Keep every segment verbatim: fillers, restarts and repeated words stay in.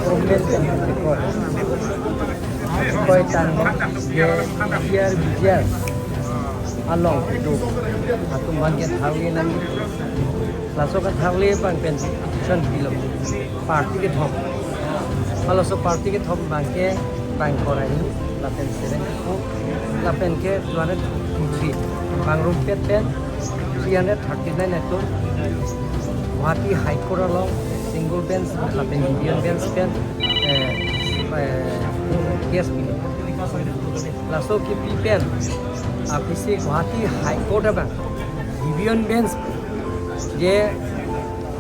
Problem pen koi. Koi tang je B G R, B G R along kedo atum abang ke thangli nang. Laso kathangli abang pen action pilo. Party kethom. Halaso party kethom abang ke bang korai lapen seven ko lapen ke two hundred three bang rumpet pen three hundred thirty-nine atum Guwahati High Court along single bench lapen division bench pen, eh, eh, case pilo. Laso kipi pen aphi si Guwahati High Court abang division bench je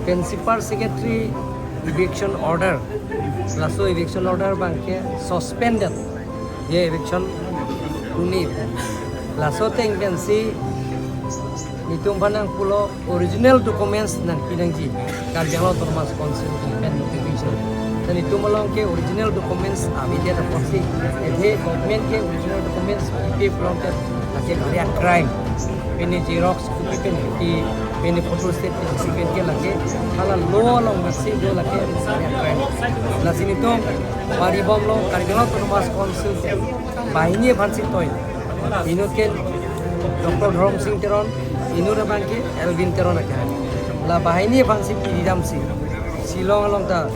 principal secretary eviction order, laso eviction order abang ke suspended, je eviction tuni. Laso ateng pensi netum aphan nangpulo original documents nangpi nangji, Karbi Anglong Autonomous Council pen notification. Te netum along ke original documents avedet apotsi, athe government ke original documents pipe pulote lake bhari a crime. Pini xerox copy pen copy, pini photostat pen copy pen ke lake hala law along masi do, lake bhari a crime. Lasi netum bari bomlo, Karbi Anglong Autonomous Council banghini aphansi toi. Inut ke Doctor Dhorom Sing Teron, inut abang ke Elwin Teron akhai. La banghini aphansi pidamsi Shillong along ta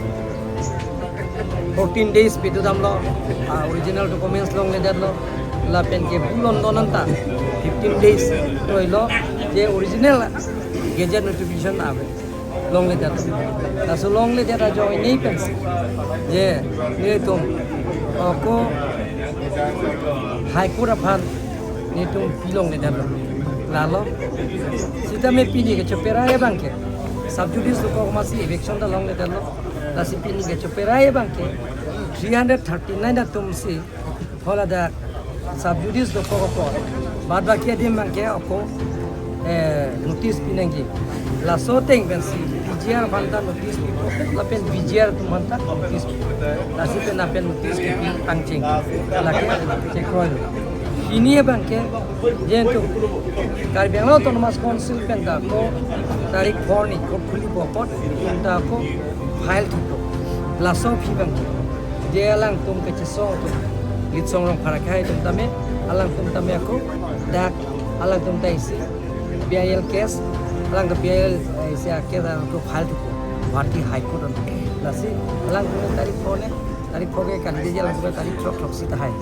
fourteen days pidamlo, ah, original documents longledetlo. Lapen ke bu London anta fifteen days toilo, je original gazette notification ave longledet. Laso longledet ajoine pensi je netum ako High Court aphan netum pi longledetlo. Lalo sitame pini kecheperai abang ke sub judice dokok masi eviction ta longledetlo. Lasi pini kecheperai abang ke three hundred thirty-nine atum si haladak sub judice dokok apot, bad baki adim abang ke ako, eh, notice pi nangji. Laso ateng pensi P G R aphan ta notice pipo, lapen B G R atum aphan ta notice pipo. Lasi pen lapen notice kipi pangcheng, lake chekroilo. Pini abang ke je netum Karbi Anglong Autonomous Council pen ta ako tarik four ni court khulipo apot, ta ako file thupo. Laso aphi abang ke je alangtum kachesong atum, Litsong Rongphar akhai atum tame, alangtum tame ako dak, alangtum ta isi P I L case, alangtum P I L, eh, isi a case alangtum file thupo Guwahati High Court along. Lasi alangtum tarik four ni, tarik four ke kali je alangtum tarik throk throksi tahai.